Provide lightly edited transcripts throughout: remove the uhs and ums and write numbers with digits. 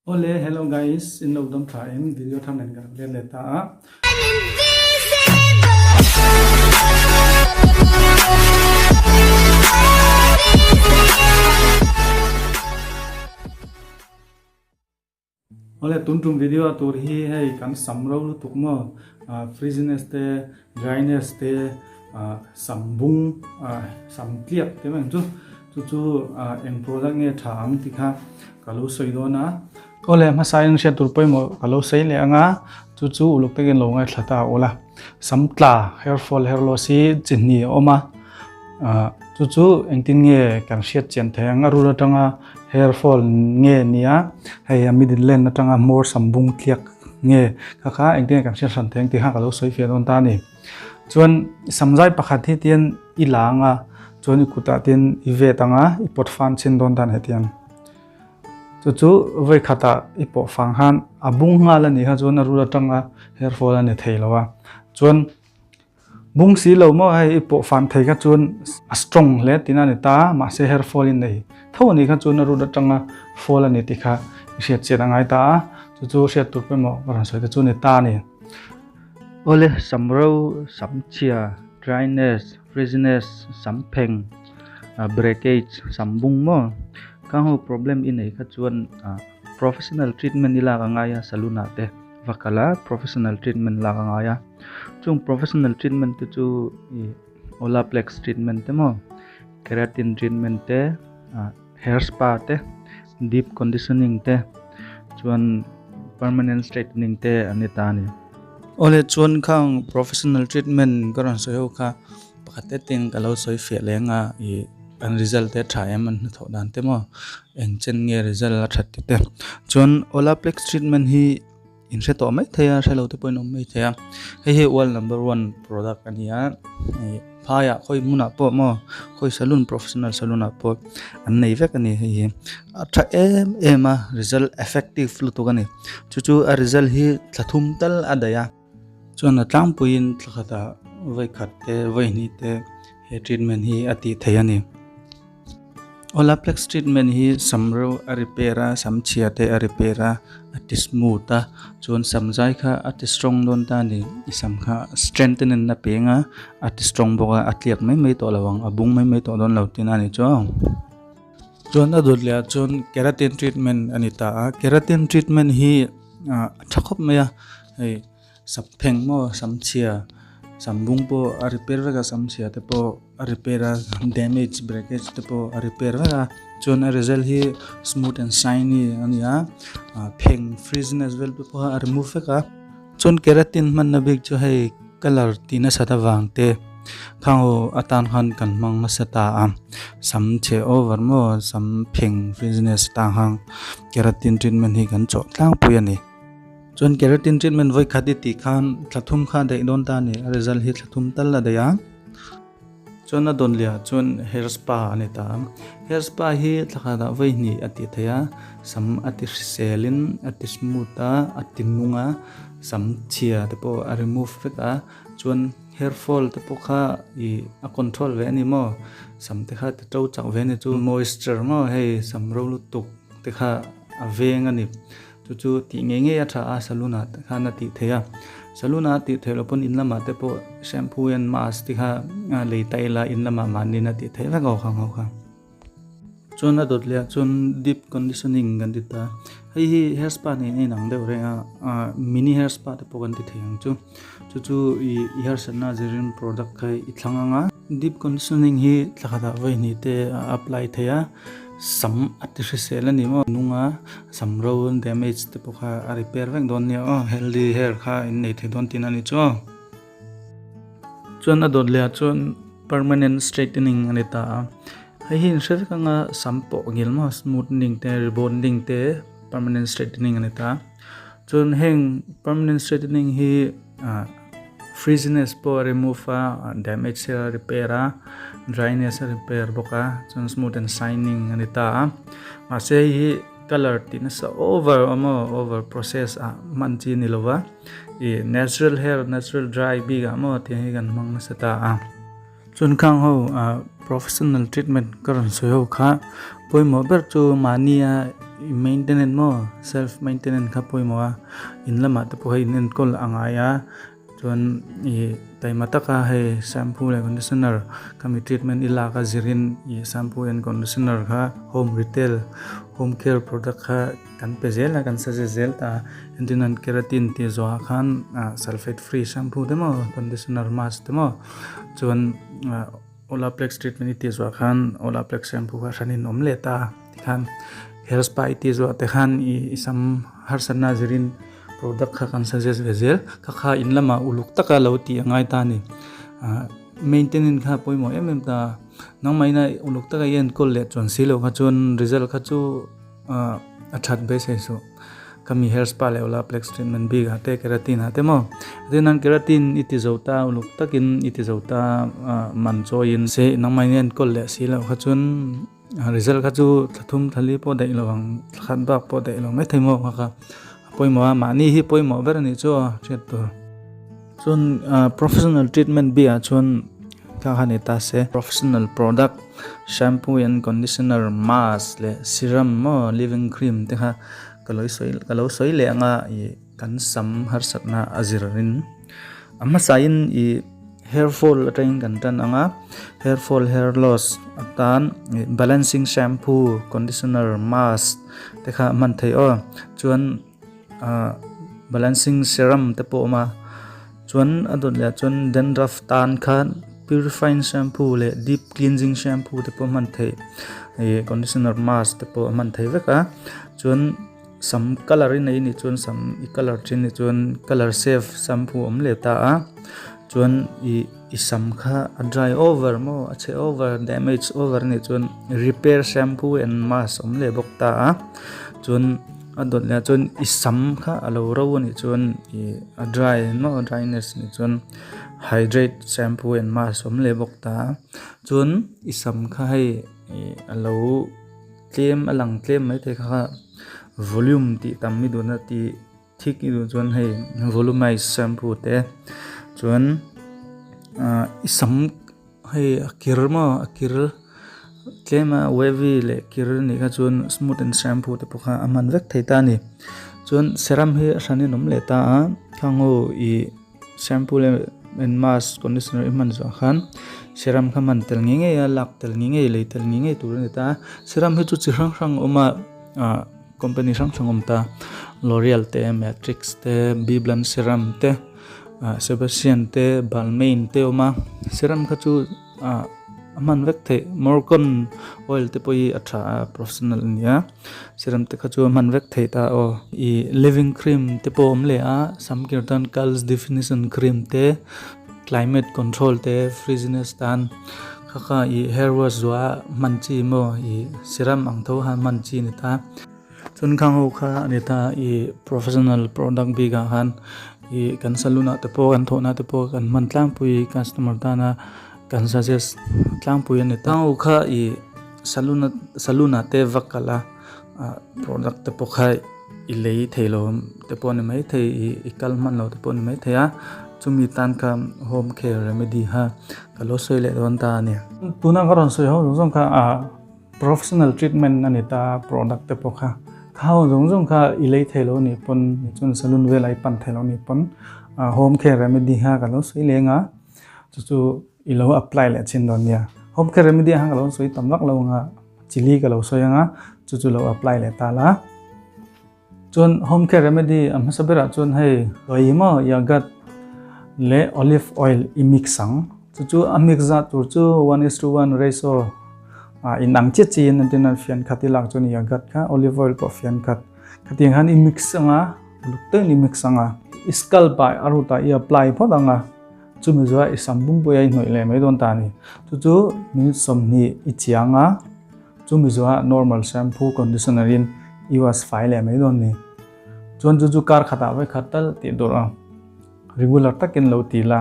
Awle hello guys in lo dam tha em video thar nen ka rak let leh ta a. Awle tun tum video a tur hi hei kan sam ro lutuk maw frizziness te dryness te sam bung sam tliak te mai ang chu Chu chu eng product nge tha ang tih kha ka lo sawi dawn a. Awle hmasa in hriat tur pawimawh ka lo sawi leh ang a, chu chu uluk takin lo ngaithla ta a ula. Sam tla, hair fall, hair loss hi chi hnih a awm a, chu chu engtin nge kan hriat chian theih ang a rul atanga hair fall nge nia hei a middle line atanga hmawr sam bung tliak nge kha kha engtin nge kan hriat hran theih ang tih kha ka lo sawi fiah dawn ta a ni. Chuan samzai pakhat hi tian i la ang a, chuan i kutah tian i vet ang a, i pawt fan chin dawn dan hetiang. Chu chu vawi khatah i pawh fang khan a bung nghal a nih kha chuan a rul atanga hair fall a ni thei lo a. Chuan bung si lo maw hei i pawh fan thei kha chuan a strong hle tihna a ni ta a, mahse hair fall i nei tho a nih kha chuan a rul atanga fall a ni tih kha i hriat chian a ngai ta a, chu chu hriat tur pawimawh ka rawn sawi te chu a ni ta a ni. Awle, sam ro, sam chhia, dryness, frizziness, sam pheng, breakage, sam bung maw? Khang ho problem i nei kha chuan professional treatment i lak a ngai a, saloon ah te va kal a, professional treatment lak a ngai a. Chung professional treatment te chu i Olaplex treatment te maw, keratin treatment te, hair spa te, deep conditioning te chuan permanent straightening te an ni ta a ni. Awle chuan khang professional treatment ka rawn sawi ho kha pakhat te ten ka lo sawi fiah leng a ih an result te a tha em an hnathawh dan te maw eng chen nge result a that tih te chuan Olaplex treatment hi In hre tawh mai thei a, hre lo te pawhin awm mai thei a. Hei hi world number one product a ni a, ih phaiah khawi hmunah pawh maw khawi saloon professional saloon ah pawh an nei vek a ni hei hi. A tha em em a result effective lutuk a ni. Chu chu a result hi thla thum tal a daih a. Chuan a tlangpuiin thla khatah vawi khat te vawi hnih te he treatment hi a tih theih a ni. Olaplex treatment hi sam reuh a repair a sam chhia te a repair a a ti smooth a chuan sam zai kha a ti strong dawn ta a ni i sam kha strengthening a peng a a ti strong bawk a a tliak mai mai tawh lo ang a bung mai mai tawh dawn lo tihna a ni chu chuan a dawt leh ah chuan keratin treatment a ni ta a keratin treatment hi ah a tha khawp mai a hei. Sap pheng maw sam chhia sam bung pawh a repair vek a sam chhia te pawh a repair a damage breakage te pawh a repair vek a chuan a result hi smooth and shiny a ni a ah pheng frizziness vel te pawh a remove vek a chuan keratin hmanna bik chu hei colour tih nasat avang te khang ho atan khan kan hmang nasa ta a sam chhe over maw sam pheng frizziness atang khan keratin treatment hi kan chawh tlangpui a ni. Chuan keratin treatment vawi khat i tih khan thla thum kha a daih dawn ta a ni, a result hi thla thum tal a daih a. Chuan a dawn liah chuan hair spa a ni ta a, hair spa hi thla khatah vawi hnih a tih theih a, sam a ti hriselin a ti smooth a, a ti nung a, sam chhia te pawh a remove vek a, chuan hair fall te pawh kha ih a control ve a ni maw, sam te kha ti to chak ve a ni chu moisture maw hei sam ro lutuk te kha a veng a ni. Chu chu tih ngei ngei a tha a, saloon ah te khan a tih theih a, saloon ah a tih theih loh pawn in lamah te pawh shampoo and mask te kha lei ta ila in lamah mahniin a tih theih vek a awk ang ho kha. Chuan a dawt leh ah chuan deep conditioning kan ti ta, hei hi hair spa nen a inang deuh reng a, mini hair spa te pawh kan ti thei ang chu, chu chu ih i harsatna zirin product kha i thlang ang a. Deep conditioning hi thla khatah vawi hnih te a apply thei a, sam a ti hrisel a ni maw nung a sam ro damage te pawh kha a repair vek dawn nia aw healthy hair kha in nei thei dawn tihna a ni chu aw. Chuan a dawt leh ah chuan permanent straightening a ni ta a, hei hi in hre vek anga sam pawh ngil maw smoothening te rebonding te permanent straightening a ni ta a, chuan heng permanent straightening hi ah. Frizziness pawh a remove a, damage a repair a, dryness a repair bawk a, chuan smooth and shining a ni ta a. Mahse hei hi colour tih nasa over awm aw, over process ah hman chi a ni lo va, ih natural hair, natural dry bik ah maw tiang hi kan hmang nasa ta a. Chuan khang ho ah. professional treatment ka rawn sawi ho kha pawimawh ber chu mahnia maintenance maw self maintenance kha pawimawh a in lamah te pawh hei in enkawl a ngai a chuan ih taima taka hei shampoo leh conditioner khami treatment i lak a zirin ih shampoo and conditioner kha home retail home care product kha kan pe zel a kan suggest zel ta a entirnan keratin tih zawhah khan ah sulphate free shampoo te maw conditioner mask te maw chuan ah olaplex treatment i tih zawhah khan olaplex shampoo kha hranin awm leh ta tikhan hair spa i tih zawhah te khan ih i sam harsatna zirin product kha kan suggest ve zel kha kha in lamah uluk taka lo tih a ngai ta a ni ah maintenance kha pawimawh em em ta nangmahina uluk taka i enkawl leh chuan si loh kha chuan result kha chu. A that beisei suh. Ka mi hair spa leh olaplex treatment bik ah te keratin ah te maw. Tin an keratin i ti zo ta uluk takin i ti zo ta man chawiin se nangmah in enkawl leh si loh kha chuan result kha chu thla thum thla li pawh daih lo ang thla khat bak pawh daih lo mai thei maw kha kha a pawimawh a mahni hi pawimawh ber a nih chu aw hriat tur. Chuan professional treatment bik ah chuan Kha kha ni ta se. Professional product shampoo and conditioner mask leh serum maw living cream te kha ka lo sawi ka lo sawi leh anga ih kan sam harsatna a zir in a hmasa in ih hair fall atangin kan tan anga hair fall hair loss atan ih balancing shampoo conditioner mask te kha a hman theih aw chuan. Ahh balancing serum te pawh a awm a chuan a dawt leh ah chuan dandruff tan khan purifying shampoo leh deep cleansing shampoo te pawh hman theih ih conditioner mask te pawh a hman theih vek a chuan sam colour i nei anih chuan sam i colour thin anih chuan colour safe shampoo a awm leh ta a chuan ih i sam kha a dry over maw a chhe over damage over anih chuan repair shampoo and mask a awm leh bawk ta a chuan. A dawt leh ah chuan i sam kha a lo ro a nih chuan ih a dry maw dryness nih chuan hydrate shampoo and mask awm leh bawk ta a chuan i sam kha hei ih a lo tlem a lang tlem maithei kha kha volume tih tam i duhna tih thik i duh chuan hei volumize shampoo te chuan ah i sam. Hei a kir maw a kir tlem a wavy leh kir anih kha chuan smooth and shampoo te pawh kha a hman vek thei ta a ni chuan serum hi a hran in awm leh ta a khang ho ih shampoo leh and mask conditioner i hman zawh khan serum kha hman tel ngei ngei a lak tel ngei ngei lei tel ngei ngei tur a ni ta a serum hi chu chi hrang hrang a awm a ah company hrang hrang a awm ta l'oreal te matrix te bibland serum te. Ah Sebastian te Balmain te awm a serum kha chu ah a hman vek theih Moroccan oil te pawh hi a tha a professional a nia serum te kha chu a hman vek theih ta aw ih living cream te pawh a awm leh a sam kir tan curls definition cream te climate control te frizziness tan kha kha ih hair wash zuah hman chi maw ih serum ang tho khan hman chi a ni ta. Chuan khang ho kha a ni ta ih professional product bik ah khan ih kan saloon ah te pawh kan thawhna te pawh kan hman tlangpui customer tana kan suggest tlangpui a ni ta. Khang ho kha ih saloon saloon ah te va kal a ah product te pawh kha i lei thei lo te pawh a ni maithei ih i kal hman lo te pawh a ni maithei a chumi tan kha home care remedy kha ka lo sawi leh dawn ta a ni. Tuna ka rawn sawi ho zawng zawng kha ah. Professional treatment a ni ta product te pawh kha kha ho zawng zawng kha i lei thei lo nih pawn chuan saloon velah i pan thei lo nih pawn home care remedy kha ka lo sawi leng a chu chu i lo apply leh chin dawn nia home care remedy kha ka lo sawi tam vak lo ang a chili ka lo sawi ang a chu chu lo apply leh ta la chuan home care remedy a hmasa berah chuan hei tui maw yogurt leh olive oil i mix ang chu chu a mix zat tur chu one is to one ratio ah in ang chiah chiah in entirna fian khat i lak chuan yogurt kha olive oil pawh fian khat khatiang khan i mix ang a uluk takin i mix ang a i scalp ah a root ah i apply phawt ang a chumi zawhah i sam pumpui a i hnawih leh mai dawn ta a ni chu chu minute 20 i chiang a. Chumi zawhah normal shampoo conditioner in i wash fai leh mai dawn ni. Chuan chu chu kar khatah vawi khat tal tih dur ang. Regular takin lo ti la,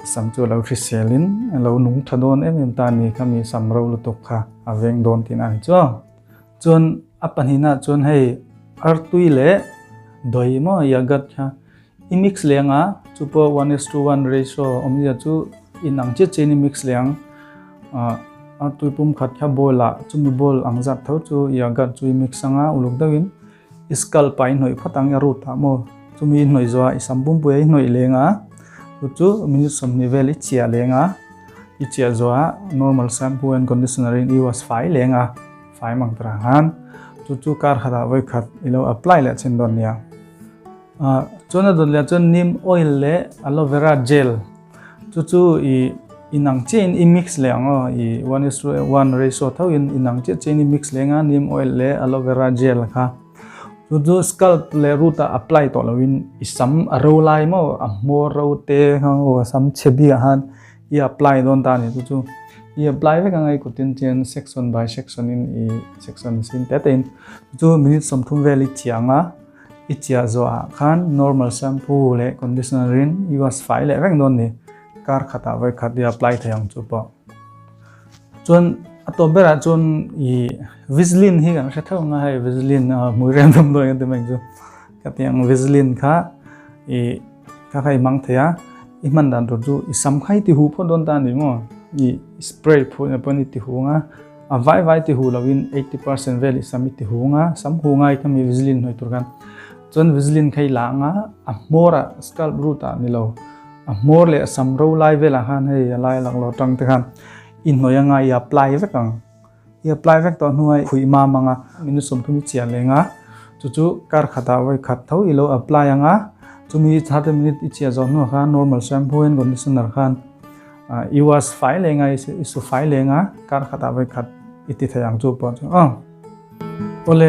i sam chu a lo hrisel in a lo nung tha dawn em em ta ni kha mi sam ro lutuk kha a veng dawn tihna a ni chu. Chuan a pahnihna chuan hei artui leh dawi maw yogurt kha i mix leh anga chu pawh one is to one ratio awmzia chu inang chiah chiah in i mix leh ang. Artui pum khat kha bowl ah chumi bowl ang zat tho chu yogurt chu i mix anga uluk deuhin i scalp ah i hnawih phawt ang i root ah maw chumi i hnawih zawh ah i sam pumpui ah i hnawih leng a chu chu minute 20 vel i chiah leng a i chiah zawh ah normal shampoo and conditioner in i wash fai leng a fai mang tur ang han chu chu kar khat ah vawi khat i lo apply leh chin dawn nia chuan a dawt leh ah chuan neem oil leh aloe vera gel. Chu chu i inang chiah in i mix leh ang aw, i one is to one ratio tho in inang chiah chiah in i mix leh anga neem oil leh aloe vera gel kha. Chu chu scalp leh root ah apply tawh lo in i sam a ro lai maw a hmawr ro te kha aw a sam chhe bik ah khan i apply dawn ta a ni chu chu. I apply vek anga i kutin chian section by section in i section sin te te in chu chu minute 30 vel i chiah ang a. I chiah zawh ah khan normal shampoo leh conditioner in i wash fai leh vek dawn ni. Kar khat ah vawi khat i apply thei ang chu pawh. Chuan a tawp ber ah chuan i Vaseline hi kan hre theuh ang a hei Vaseline hmui rem dawm dawn kan ti mai chu. Ka ti ang Vaseline kha i kha kha i hmang thei a, i hman dan tur chu i sam kha i ti huh phawt dawn ta a ni maw? I spray phut na pawn i ti huh ang a. A vai vai ti hu loin 80% vel i sam i ti hu nga, sam hu ngai kha mi Vaseline hnawih tur khan. Chuan Vaseline kha i la anga a hmawr ah scalp root ah ni lo, a hmawr leh a sam ro lai velah khan hei a lai lak lo tang te khan i hnawih anga i apply vek ang. I apply vek tawh hnuah i khuih mam anga minute 30 i chiah leng a, chu chu kar khatah vawi khat tho i lo apply anga chumi 30 minute i chiah zawh hnuah khan normal shampoo and conditioner khan I wash fai leng a, i su fai leng a, kar khatah vawi khat i ti thei ang chu pawh chu aw. Awle,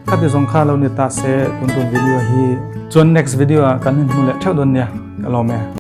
khati zawng kha lo ni ta se tun tum video hi. Chuan next video ah kan inhmu leh theuh dawn nia, ka lawm e.